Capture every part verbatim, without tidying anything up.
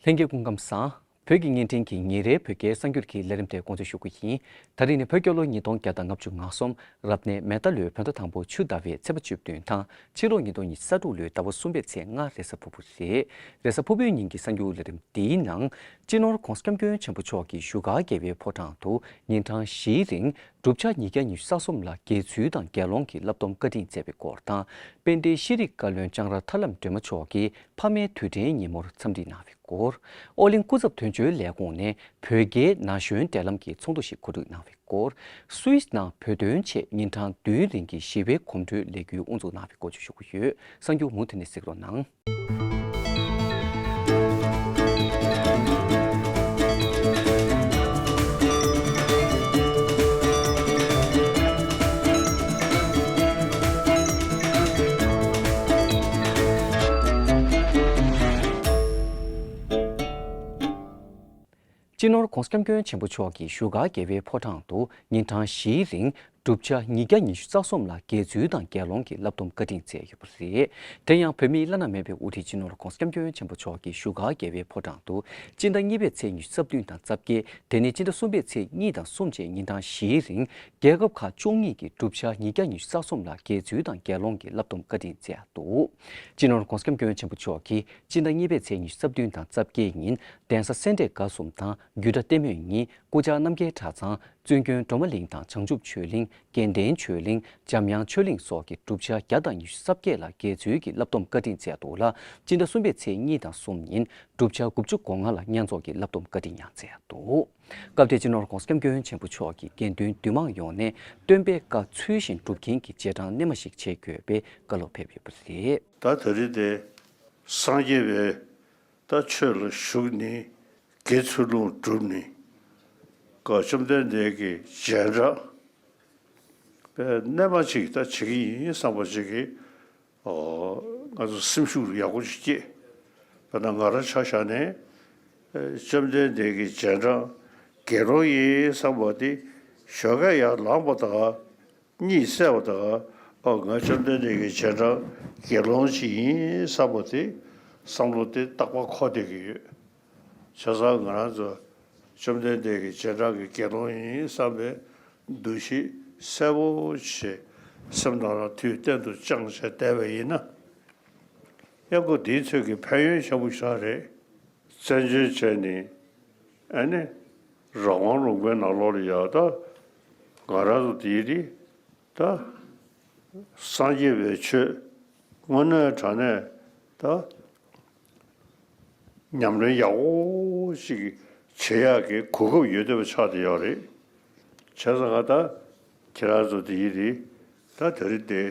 ལྷན་རྒྱས་སྐུ་ཁམས་བཟང་། བོད་ཀྱི་བརྙན་འཕྲིན་གྱི་ཉིན་རེའི་བོད་སྐད་གསར་འགྱུར་གྱི་ལས་རིམ་དེ་འགོ་འཛུགས་ཞུ་གི་ཡིན། ད་རིང་ནི་བོད་རྒྱལ་ལོ་ཉིས་སྟོང་བརྒྱ་དང་ལྔ་བཅུ་ང་གསུམ། རབ་གནས་མེ་རྟ་ལོའི་བོད་ཟླ་དང་པོ་ཆུ་ཟླ་བའི་ཚེས་པ་བཅུ་བདུན་དང་། ཕྱི་ལོ་ཉིས་སྟོང་ཉི་ཤུ་རྩ་དྲུག་ལོའི་ཟླ་བ་གསུམ་པའི་ཚེས་ལྔ་རེས་གཟའ་ཕུར་བུ་རེད། རེས་གཟའ་ཕུར་བུའི་ཉིན་གྱི་གསར་འགྱུར་ལས་རིམ་འདིའི་ནང་། སྤྱི་ནོར་༧གོང་ས་༧སྐྱབས་མགོན་ཆེན་པོ་མཆོག་གིས་བཞུགས་སྒར་རྒྱལ་བའི་ཕོ་བྲང་དུ་ཉིན་གྲངས་བཞིའི་རིང་བསྒྲུབ་བྱ་ཉིས་བརྒྱ་ཉི་ཤུ་རྩ་གསུམ་ལ་དགེ་ཚུལ་དང་དགེ་སློང་གི་བསླབ་སྡོམ་བཀའ་དྲིན་སྩལ་བའི་སྐོར་དང་། དཔལ་ལྡན་ཤེས་རིག་བཀའ་བློན་ལྕང་ར་ཐར་ལམ་སྒྲོལ་མ་མཆོག་གིས་ཕ་མའི་དུས་དྲན་ཉིན་མོར་འཚམས་འདྲི་གནང་བའི་སྐོར། ཨོ་གླིང་སྐུ་ཚབ་དོན་གཅོད་ལས་ཁུངས་ནས་བོད་རྒྱའི་ན་གཞོན་འབྲེལ་ལམ་གྱི་ཚོགས་འདུ་ཞིག་གོ་སྒྲིག་གནང་བའི་སྐོར། སུད་སི་ནང་བོད་དོན་ཆེད་ཉིན་གྲངས་བདུན་རིང་གི་ཞི་བའི་གོམ་བགྲོད་ལས་འགུལ་དབུ་འཛུགས་གནང་བའི་སྐོར་བཅས་ཞུ་གི་ཡོད། གསར་འགྱུར་མུ་མཐུད་ནས་གཟིགས་རོགས་གནང་། སྤྱི་ནོར་༧གོང་ས་༧སྐྱབས་མགོན་ཆེན་པོ་མཆོག་གིས་བཞུགས་སྒར་རྒྱལ་བའི་ཕོ་བྲང་དུ་ཉིན་གྲངས་བཞིའི་རིང་བསྒྲུབ་བྱ་ཉིས་བརྒྱ་ཉི་ཤུ་རྩ་གསུམ་ལ་དགེ་ཚུལ་དང་དགེ་སློང་གི་བསླབ་སྡོམ་བཀའ་དྲིན་སྩལ་ཡོད་པ་རེད། དེ་ཡང་བོད་མིའི་བླ་ན་མེད་པའི་དབུ་ཁྲིད་སྤྱི་ནོར་༧གོང་ས་༧སྐྱབས་མགོན་ཆེན་པོ་མཆོག་གིས་བཞུགས་སྒར་རྒྱལ་བའི་ཕོ་བྲང་དུ་སྤྱི་ཟླ་གཉིས་པའི་ཚེས་ཉི་ཤུ་རྩ་བདུན་དང་རྩ་བརྒྱད། དེ་ནས་སྤྱི་ཟླ་གསུམ་པའི་ཚེས་གཉིས་དང་གསུམ་བཅས་ཉིན་གྲངས་བཞིའི་རིང་རྒྱལ་ཁབ་ཁག་བཅུ་གཉིས་ཀྱི་བསྒྲུབ་བྱ་ཉིས་བརྒྱ་ཉི་ཤུ་རྩ་གསུམ་ལ་དགེ་ཚུལ་དང་དགེ་སློང་གི་བསླབ་སྡོམ་བཀའ་དྲིན་སྩལ་འདུག་སྤྱི་ནོར་༧གོང་ས་༧སྐྱབས་མགོན་ཆེན་པོ་མཆོག་གིས་སྤྱི་ཟླ་གཉིས་པའི་ཚེས་ཉི་ཤུ་རྩ་བདུན་དང་རྩ་བརྒྱད་ཉིན་གདན་ས་སེ་འབྲས་དགའ་གསུམ་དང་རྒྱུད་གྲྭ་ལྟད་མོ་གཉིས། སྐུ་བཅར་རྣམ་རྒྱལ་གྲྭ་ཚང་། བཙུན་དགོན་སྒྲོལ་མ་གླིང་དང་བྱང་ཆུབ་ཆོས་གླིང་། དགེ་ལྡན་ཆོས་གླིང་། འཇམ་དབྱངས་ཆོས་གླིང་སོགས་ཀྱི་བསྒྲུབ་བྱ་བརྒྱ་དང་ཉི་ཤུ་རྩ་བརྒྱད་ལ་དགེ་ཚུལ་གྱི་བསླབ་སྡོམ་བཀའ་དྲིན་སྩལ་འདུག་ལ། སྤྱི་ཟླ་གསུམ་པའི་ཚེས་གཉིས་དང་གསུམ་ཉིན་བསྒྲུབ་བྱ་དགུ་བཅུ་གོ་ལྔ་ལ་བསྙེན་རྫོགས་ཀྱི་བསླབ་སྡོམ་བཀའ་དྲིན་ཡང་སྩལ་འདུག་སྐབས་དེར་སྤྱི་ནོར་༧གོང་ས་༧སྐྱབས་མགོན་ཆེན་པོ་མཆོག་གིས་དགེ་འདུན་འདུས་མང་ཡོངས་ནས་སྟོན་པའི་བཀའ་ཚུལ་བཞིན་སྒྲུབ་མཁན་གྱི་རྗེས་འབྲང་རྣལ་མ་ཞིག་བྱེད་དགོས་པའི་བཀའ་སློབ་ཕེབས་ཡོད་པ་རེད། ད་ད་རེས་དེ་སངས་རྒྱས་པའི་ད་ཆོས་ལ་ཞུགས་ནས་དགེ་ཚུལ་སློང་བསྒྲུབས་ནས་ཀ་བཅོམ་ལྡན་འདས་ཀྱི་རྗེས་འབྲང་པའི་རྣལ་མ་ཅིག་ད་བྱེད་ཀྱི་ཡིན་བསམ་པ་ཅིག་གིས། ཨོ། ང་ཚོ་སེམས་ཤུགས་ཡག་པོ་ཅིག་སྐྱེས། དཔེར་ན་ང་རང་ཆ་བཞག་ནས་ཨེ་བཅོམ་ལྡན་འདས་ཀྱི་རྗེས་འབྲང་དགེ་སློང་ཡིན་བསམ་པ་དེ་ཞོགས་ཀས་ཡར་ལངས་པ་དང་གཉིད་སད་པ་དང་། ཨོ། ང་བཅོམ་ལྡན་འདས་ཀྱི་རྗེས་འབྲང་དགེ་སློང་ཅིག་ཡིན་བསམ་པ་དེ་བསམ་བློ་དེ་རྟག་པར་འཁོར་བསྡད་ཀྱི་ཡོད། བྱས་ཙང་ང་རང་ཚོ་བཅོམ་ལྡན་འདས་ཀྱི་རྗེས་འབྲང་གི་དགེ་སློང་ཡིན་བསམ་པའི་འདུ་ཤེས་གསལ་པོ་བྱས། སེམས་ནང་ལ་དུས་གཏན་དུ་བཅངས་བྱས་བསྡད་པ་ཡིན་ན། ཡང་ཁོ་དེའི་ཚོད་ཀྱི་ཕན་ཡོན་ཆེན་པོ་ཞིག་རེད། བཙན་བྱོལ་བྱས་ནས་ཨ་ནི་རང་དབང་ལུང་པའི་ནང་ལོགས་ལ་ཡ་ད་ང་རང་ཚོ་དེའི་རིགས་ད་སངས་རྒྱས་པའི་ཆོས་དངོས་གནས་དྲང་གནས་ད་ཉམས་ལེན་ཡག་པོ་ཞིག་བྱེད་ཡག་གི་གོ་སྐབས་ཡོད་བསྡད་པ་ཆགས་བསྡད་ཡོད་རེད། བྱས་ཙང་ང་ད་ཁྱེད་རང་ཚོ་དེའི་རིགས་ད་དེ་རིང་དེ་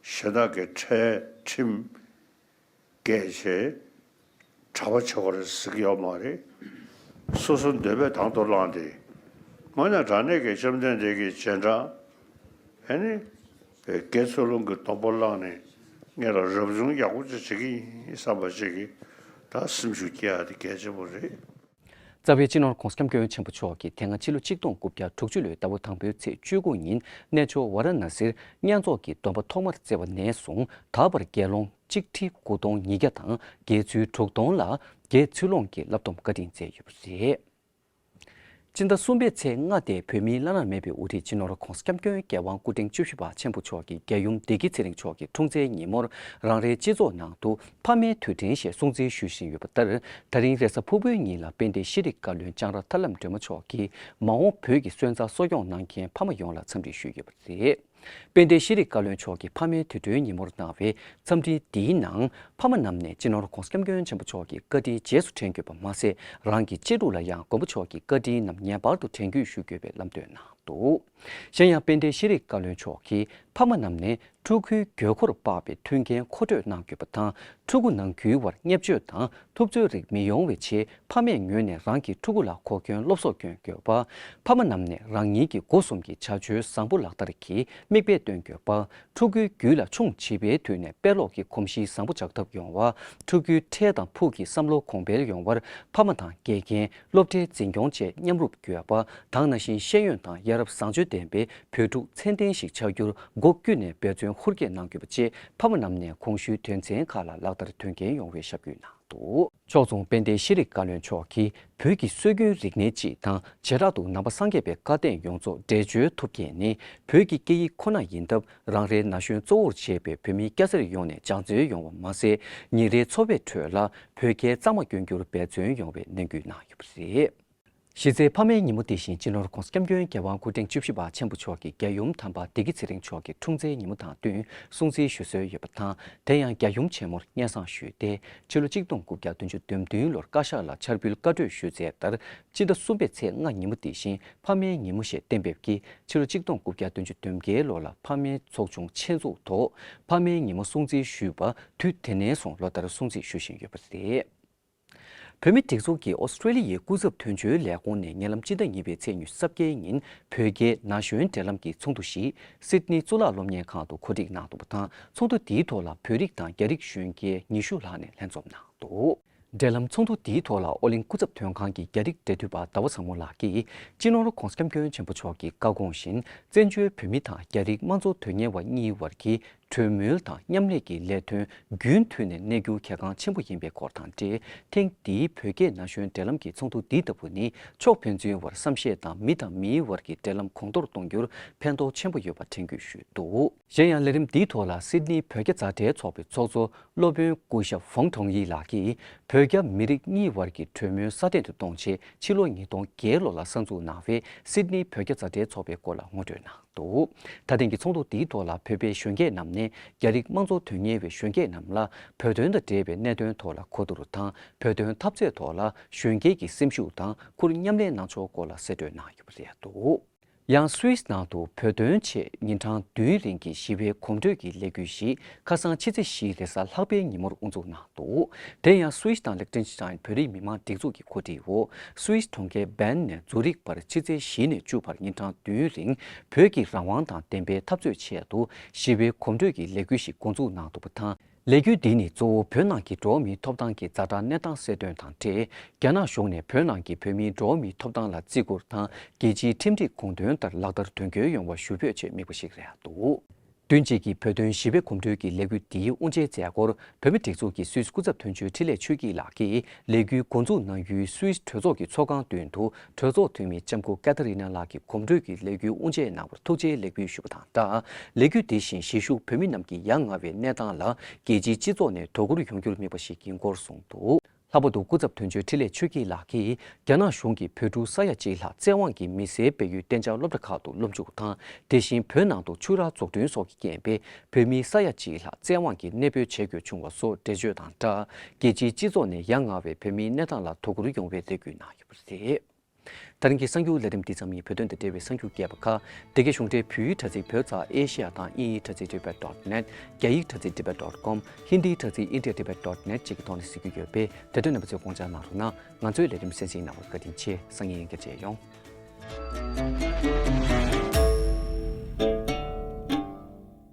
གཞན་དག་གི་ཁྲལ་ཁྲིམས་བཀལ་བྱས་གྲྭ་པ་བྱེད་དགོས་རེད་ཟེར་གྱི་ཡོད་མ་རེད། སོ་སོ་འདོད་པས་དང་དུ་བླངས་ཏེ། དངོས་གནས་དྲང་གནས་ཀྱི་བཅོམ་ལྡན་འདས་ཀྱི་རྗེས་འབྲང་། ཨ་ནི། དགེ་ཚུལ་སློང་གི་སྡོམ་པ་བླངས་ནས་ངེད་ལ་རབ་བྱུང་ཡག་པོ་ཅིག་བྱེད་ཀྱི་ཡིན་བསམ་པ་ཅིག་གིས་ད་སེམས་ཤུགས་སྐྱེ་ཡག་དེ་གལ་ཆེན་པོ་རེད། རྩ་བའི་སྤྱི་ནོར་༧གོང་ས་༧སྐྱབས་མགོན་ཆེན་པོ་མཆོག་གིས་དེ་སྔ་ཕྱི་ལོ་ཆིག་སྟོང་དགུ་བརྒྱ་དྲུག་ཅུ་ལོའི་ཟླ་བ་དང་པོའི་ཚེས་བཅུ་དགུ་ཉིན་གནས་མཆོག་ཝཱ་ར་ཎ་སིར་བསྙེན་རྫོགས་ཀྱི་སྡོམ་པ་ཐོག་མར་བསྩལ་བ་ནས་བཟུང་ད་བར་དགེ་སློང་གཅིག་ཁྲི་དགུ་སྟོང་ཉིས་བརྒྱ་དང་དགེ་ཚུལ་དྲུག་སྟོང་ལ་དགེ་ཚུལ་སློང་གི་བསླབ་སྡོམ་བཀའ་དྲིན་སྩལ་ཡོད་པ་རེད། སྤྱི་ཟླ་གསུམ་པའི་ཚེས་ལྔ་སྟེ་བོད་མིའི་བླ་ན་མེད་པའི་དབུ་ཁྲིད་སྤྱི་ནོར་༧གོང་ས་༧སྐྱབས་མགོན་རྒྱལ་དབང་སྐུ་ཕྲེང་བཅུ་བཞི་པ་ཆེན་པོ་མཆོག་གི་རྒྱལ་ཡུམ་བདེ་སྐྱིད་ཚེ་རིང་མཆོག་གི་འཁྲུངས་ཚེས་ཉིན་མོར་རང་རེའི་སྤྱི་ཚོགས་ནང་དུ་ཕ་མའི་དུས་དྲན་ཞེས་སྲུང་བརྩི་ཞུ་བཞིན་ཡོད་པ་ལྟར། ད་རིང་རེས་གཟའ་ཕུར་བུའི་ཉིན་ལ་དཔལ་ལྡན་ཤེས་རིག་བཀའ་བློན་ལྕང་ར་ཐར་ལམ་སྒྲོལ་མ་མཆོག་གིས་མ་འོངས་བོད་ཀྱི་སོན་རྩ་གསོ་སྐྱོང་གནང་མཁན་ཕ་མ་ཡོངས་ལ་འཚམས་འདྲི་ཞུས་ཡོད་པ་རེད། དཔལ་ལྡན་ཤེས་རིག་བཀའ་བློན་མཆོག་གིས་ཕ་མའི་དུས་སྟོན་ཉིན་མོར་གནང་བའི་འཚམས་འདྲི་འདིའི་ནང་། ཕ་མ་རྣམས་ནས་སྤྱི་ནོར་༧གོང་ས་༧སྐྱབས་མགོན་ཆེན་པོ་མཆོག་གི་བཀའ་དྲིན་རྗེས་སུ་དྲན་དགོས་པ་མ་ཟད། རང་གི་གཅེས་ཕྲུག་ལ་ཡང་མགོན་པོ་མཆོག་གི་བཀའ་དྲིན་རྣམས་ངེས་པར་དུ་དྲན་སྐུལ་ཞུ་དགོས་པའི་ལམ་སྟོན་གནང་འདུག་གཞན་ཡང་། དཔལ་ལྡན་ཤེས་རིག་བཀའ་བློན་མཆོག་གིས་ཕ་མ་རྣམས་ནས་ཕྲུ་གུའི་དགོས་མཁོར་དཔག་པའི་མཐུན་རྐྱེན་མཁོ་སྤྲོད་གནང་དགོས་པ་དང་། ཕྲུ་གུ་ནང་ཁུལ་བར་བརྙས་བཅོས་དང་ཐུབ་ཚོད་རིགས་མི་ཡོང་བའི་ཆེད་ཕ་མས་ངོས་ནས་རང་གི་ཕྲུ་གུ་ལ་གོ་སྐྱོན་སློབ་གསོ་སྐྱོན་དགོས་པ། ཕ་མ་རྣམས་ནས་རང་ཉིད་ཀྱི་སྒོ་གསུམ་གྱི་བྱ་སྤྱོད་བཟང་པོ་ལག་བསྟར་གྱིས་མིག་དཔེ་སྟོན་དགོས་པ། ཕྲུ་གུའི་རྒྱུད་ལ་ཆུང་བྱིས་པའི་དུས་ནས་དཔེ་ཀློག་གི་གོམས་གཤིས་བཟང་པོ་འཇགས་ཐབས་ཡོང་བ། ཕྲུ་གུའི་འཕྲལ་དང་ཕུགས་ཀྱི་བསམ་བློ་གོང་འཕེལ་ཡོང་བར་ཕ་མ་དང་དགེ་རྒན། སློབ་གྲྭའི་འཛིན་སྐྱོང་བཅས་མཉམ་རུབ་དགོས་པ་དང་། ནང་བཞིན་ཤེས་ཡོན་དང་ཡ་རབས་བཟང་སྤྱོད་ལྡན་པའི་བོད་ཕྲུག་ཚད་ལྡན་ཞིག་ཆགས་རྒྱུར་སྒོ་ཀུན་ནས་འབད་བརྩོན་ཧུར་བསྐྱེད་གནང་དགོས་པ་བཅས་ཕ་མ་རྣམས་ནས་གོང་ཞུས་དོན་ཚན་ཁག་ལ་ལག་བསྟར་དོན་འཁྱོལ་ཡོང་བའི་ཞབས་སྐུལ་གནང་འདུག་འདུག་ཕྱོགས་མཚུངས་དཔལ་ལྡན་ཤེས་རིག་བཀའ་བློན་མཆོག་གིས། བོད་ཀྱི་སྲོལ་རྒྱུན་རིག་གནས་སྤྱི་དང་བྱེ་བྲག་ཏུ་ནང་པ་སངས་རྒྱས་པའི་བཀའ་བསྟན་ཡོངས་རྫོགས་འགྲེལ་བརྗོད་ཐུབ་མཁན་ནི་བོད་ཀྱི་སྐད་ཡིག་ཁོ་ན་ཡིན་སྟབས། རང་རེའི་ན་གཞོན་གཙོ་བོར་བྱས་པའི་བོད་མི་སྐྱ་སེར་ཡོངས་ནས་སྦྱང་བརྩོན་ཡོང་བ་མ་ཟད། ཉིན་རེའི་འཚོ་བའི་ཁྲོད་ལ་བོད་སྐད་གཙང་མ་སྐྱོན་རྒྱུར་འབད་བརྩོན་ཡོང་བའི་ནན་སྐུལ་གནང་ཡོད་པ་རེད། གཞི་རྩའི་ཕ་མའི་ཉིན་མོ་འདི་བཞིན་སྤྱི་ནོར་༧གོང་ས་༧སྐྱབས་མགོན་རྒྱལ་དབང་སྐུ་ཕྲེང་བཅུ་བཞི་པ་ཆེན་པོ་མཆོག་གིས་རྒྱལ་ཡུམ་དམ་པ་བདེ་སྐྱིད་ཚེ་རིང་མཆོག་གི་འཁྲུངས་ཚེས་ཉིན་མོ་དང་བསྟུན་སྲུང་བརྩི་ཞུ་སྲོལ་ཡོད་པ་དང་། དེ་ཡང་རྒྱལ་ཡུམ་ཆེན་མོར་སྙན་སེང་ཞུས་ཏེ། ཕྱི་ལོ་གཅིག་སྟོང་དགུ་བརྒྱ་བདུན་ཅུ་དོན་བདུན་ལོར་བཀའ་ཤག་ལ་ཕྱག་འབུལ་བཀའ་གྲོས་ཞུས་གསལ་ལྟར། སྤྱི་ཟླ་གསུམ་པའི་ཚེས་ལྔ་ཉིན་མོ་འདི་བཞིན་ཕ་མའི་ཉིན་མོ་ཞེས་གཏན་འབེབས་ཀྱིས། ཕྱི་ལོ་གཅིག་སྟོང་དགུ་བརྒྱ་བདུན་ཅུ་དོན་བརྒྱད་ལོ་ལ་ཕ་མའི་ཚོགས་ཆུང་ཆེད་འཛུགས་ཐོག་ཕ་མའི་ཉིན་མོ་སྲུང་བརྩི་ཞུས་པ། དུས་དེ་ནས་བཟུང་ལོ་ལྟར་སྲུང་བརྩི་ཞུ་བཞིན་ཡོད་པ་རེད། བོད་མིའི་སྒྲིག་འཛུགས་ཀྱི་ཨོ་སི་ཀྲེ་ལི་ཡའི་སྐུ་ཚབ་དོན་གཅོད་ལས་ཁུངས་ནས་ཉེ་ལམ་སྤྱི་ཟླ་གཉིས་པའི་ཚེས་ཉི་ཤུ་རྩ་བརྒྱད་ཉིན་བོད་རྒྱའི་ན་གཞོན་འབྲེལ་ལམ་གྱི་ཚོགས་འདུ་ཞིག་སིད་ནི་གཙུག་ལག་སློབ་གཉེར་ཁང་དུ་གོ་སྒྲིག་གནང་འདུག་པ་དང་། ཚོགས་འདུ་དེའི་ཐོག་ལ་བོད་རིགས་དང་རྒྱ་རིགས་གཞོན་སྐྱེས་ཉི་ཤུ་ལྷག་ནས་ལྷན་འཛོམས་གནང་འདུག་འབྲེལ་ལམ་ཚོགས་འདུ་དེའི་ཐོག་ལ་ཨོ་གླིང་སྐུ་ཚབ་དོན་ཁང་གི་རྒྱ་རིགས་འབྲེལ་མཐུད་པ་ཟླ་བ་བཟང་མོ་ལགས་ཀྱིས། སྤྱི་ནོར་༧གོང་ས་༧སྐྱབས་མགོན་ཆེན་པོ་མཆོག་གི་བཀའ་དགོངས་བཞིན། བཙན་བྱོལ་བོད་མི་དང་རྒྱ་རིགས་དམངས་གཙོ་དོན་གཉེར་བ་གཉིས་བར་གྱི་གྲོས་མོལ་དང་མཉམ་ལས་ཀྱི་ལས་དོན་རྒྱུན་མཐུད་ནས་གནས་རྒྱུ་གལ་འགངས་ཆེན་པོ་ཡིན་པའི་སྐོར་དང་འབྲེལ། ཐེངས་འདིའི་བོད་རྒྱའི་ན་གཞོན་འབྲེལ་ལམ་གྱི་ཚོགས་འདུ་འདི་ལྟ་བུ་ནི། ཕྱོགས་ཕན་ཚུན་བར་བསམ་ཤེས་དང་། མི་དང་མིའི་བར་གྱི་འབྲེལ་ལམ་གོང་མཐོར་གཏོང་རྒྱུར་ཕན་ཐོགས་ཆེན་པོ་ཡོད་པ་དྲན་སྐུལ་ཞུས་འདུག་གཞན་ཡང་། ལས་རིམ་འདིའི་ཐོག་ལ་སིད་ནི་བོད་རྒྱ་མཛའ་འབྲེལ་ཚོགས་པའི་ཚོགས་གཙོ་སློབ་དཔོན་སྐུ་ཞབས་ཧྥང་ཀྲོང་ཡི་ལགས་ཀྱིས། བོད་རྒྱ་མི་རིགས་གཉིས་བར་གྱི་གྲོས་མོལ་སྲ་བརྟན་དུ་གཏོང་ཆེད། ཕྱི་ལོ་ཉིས་སྟོང་བརྒྱད་ལོ་ལ་གསར་འཛུགས་གནང་བའི་སིད་ནི་བོད་རྒྱ་མཛའ་འབྲེལ་ཚོགས་པའི་སྐོར་ལ་ངོ་སྤྲོད་གནང་འདུག་ད་ཐེངས་ཀྱི་ཚོགས་འདུ་འདིའི་ཐོག་ལ། བོད་པའི་གཞོན་སྐྱེས་རྣམས་ནས་རྒྱ་རིགས་དམངས་གཙོ་དོན་གཉེར་བའི་གཞོན་སྐྱེས་རྣམས་ལ་བོད་དོན་དང་འབྲེལ་བའི་གནད་དོན་ཐོག་ལ་གོ་བསྡུར་དང་། བོད་དོན་འཐབ་རྩོད་ཐོག་ལ་གཞོན་སྐྱེས་ཀྱི་སེམས་ཤུགས་དང་ཁུར་མཉམ་ལེན་གནང་ཕྱོགས་སྐོར་ལ་གསལ་སྟོན་གནང་ཡོད་པ་རེད་འདུག་ཡང་སུད་སི་ནང་དུ་བོད་དོན་ཆེད་ཉིན་གྲངས་བདུན་རིང་གི་ཞི་བའི་གོམ་བགྲོད་ཀྱི་ལས་འགུལ་ཞིག་ཁ་སང་ཕྱི་ཚེས་བཞིའི་རེས་གཟའ་ལྷག་པའི་ཉིན་མོར་དབུ་འཛུགས་གནང་འདུག་དེ་ཡང་སུད་སི་དང་ལིག་ཏེན་སི་ཏན་བོད་རིགས་མི་མང་སྒྲིག་འཛུགས་ཀྱི་གོ་སྒྲིག་འོག་སུད་སི་གྲོང་ཁྱེར་བན་ནས་ཛུ་རིག་བར་ཕྱི་ཚེས་བཞི་ནས་བཅུ་བར་ཉིན་གྲངས་བདུན་རིང་བོད་ཀྱི་རང་དབང་དང་བདེན་པའི་འཐབ་རྩོད་ཆེད་དུ་ཞི་བའི་གོམ་བགྲོད་ཀྱི་ལས་འགུལ་ཞིག་འགོ་འཛུགས་གནང་འདུག་པ་དང་། ལས་འགུལ་འདི་ནི་གཙོ་བོ་བོད་ནང་གི་འགྲོ་བ་མིའི་ཐོབ་ཐང་གི་ཛ་དྲག་གནས་སྟངས་གསལ་སྟོན་དང་འབྲེལ། རྒྱ་ནག་གཞུང་ནས་བོད་ནང་གི་བོད་མིའི་འགྲོ་བ་མིའི་ཐོབ་ཐང་ལ་བརྩི་བཀུར་དང་། རྒྱལ་སྤྱིའི་ཁྲིམས་སྒྲིག་དགོངས་དོན་ལྟར་ལག་བསྟར་དོན་འཁྱོལ་ཡོང་བ་ཞུ་འབོད་ཆེད་དམིགས་པ་ཞིག་རེད་འདུག་བདུན་གཅིག་གི་བོད་དོན་ཞི་བའི་གོམ་བགྲོད་ཀྱི་ལས་འགུལ་འདིའི་དབུ་འབྱེད་མཛད་སྒོར་བོད་མི་སྒྲིག་འཛུགས་ཀྱི་སུད་སི་སྐུ་ཚབ་དོན་གཅོད་འཕྲིན་ལས་ཆོས་སྐྱིད་ལགས་ཀྱིས་ལས་འགུལ་འགོ་འཛུགས་གནང་ཡུལ་སུད་སི་གྲོས་ཚོགས་ཀྱི་ཚོགས་ཁང་མདུན་དུ་གྲོས་ཚོགས་འཐུས་མི་ལྕམ་སྐུ་ཀེ་ཐ་རི་ན་ལགས་ཀྱིས་གོམ་བགྲོད་ཀྱི་ལས་འགུལ་དབུ་འབྱེད་གནང་བར་ཐུགས་རྗེའི་ལེགས་འབུལ་ཞུས་པ་དང་སྦྲགས། ལས་འགུལ་འདི་བཞིན་གཞིས་བཞུགས་བོད་མི་རྣམས་ཀྱི་ཡ་ང་བའི་གནས་སྟངས་ལ་རྒྱལ་སྤྱིའི་སྤྱི་ཚོགས་ནས་དོ་ཁུར་ཡོང་རྒྱུར་དམིགས་པ་ཞིག་ཡིན་སྐོར་གསུངས་འདུག་ལྷག་པར་དུ་སྐུ་ཚབ་དོན་གཅོད་འཕྲིན་ལས་ཆོས་སྐྱིད་ལགས་ཀྱིས་རྒྱ་ནག་གཞུང་གིས་བོད་ཕྲུག་ས་ཡ་གཅིག་ལྷག་བཙན་དབང་གིས་མི་སེར་སྤེལ་ཡུལ་གཏན་འཇགས་སློབ་གྲྭ་ཁག་ཏུ་སློབ་འཇུག་དང་། དེ་བཞིན་བོད་ནང་དུ་ཆུ་རགས་འཛུགས་སྐྲུན་སོགས་ཀྱི་རྐྱེན་པས་བོད་མི་ས་ཡ་གཅིག་ལྷག་བཙན་དབང་གིས་གནས་སྤོས་བྱེད་དགོས་བྱུང་བ་སོགས་འགྲེལ་བརྗོད་དང་སྦྲགས། རྒྱལ་སྤྱིའི་སྤྱི་ཚོགས་ནས་ཡ་ང་བའི་བོད་མིའི་གནས་སྟངས་ལ་དོ་ཁུར་ཡོང་བའི་རེ་སྐུལ་གནང་ཡོད་པ་རེད། ད་རིང་གི་གསར་འགྱུར་ལས་རིམ་འདི་ཙམ་ཡིན། བོད་དོན་དང་འབྲེལ་བའི་གསར་འགྱུར་རྒྱས་པ་ཁག་འདི་གའི་གཞུང་འབྲེལ་བོད་ཡིག་དྲ་ཚིགས་བོད་ཙ་ཨེ་ཤེ་ཡ་དང་དབྱིན་ཡིག་དྲ་ཚིགས་tibet dot net། རྒྱ་ཡིག་དྲ་ཚིགས་tibet dot com། ཧིན་དིའི་དྲ་ཚིགས india tibet dot net བཅས་ཀྱི་ཐོག་ནས་གཟིགས་རྒྱུ་ཡོད་པས། དེ་དོན་རྣམ་པ་ཚོས་དགོངས་འཇགས་གནང་རོགས་གནང་། ང་ཚོའི་ལས་རིམ་གསན་གཟིགས་གནང་བར་བཀའ་དྲིན་ཆེ། སང་ཉིན་ཡང་བསྐྱར་མཇལ་ཡོང་།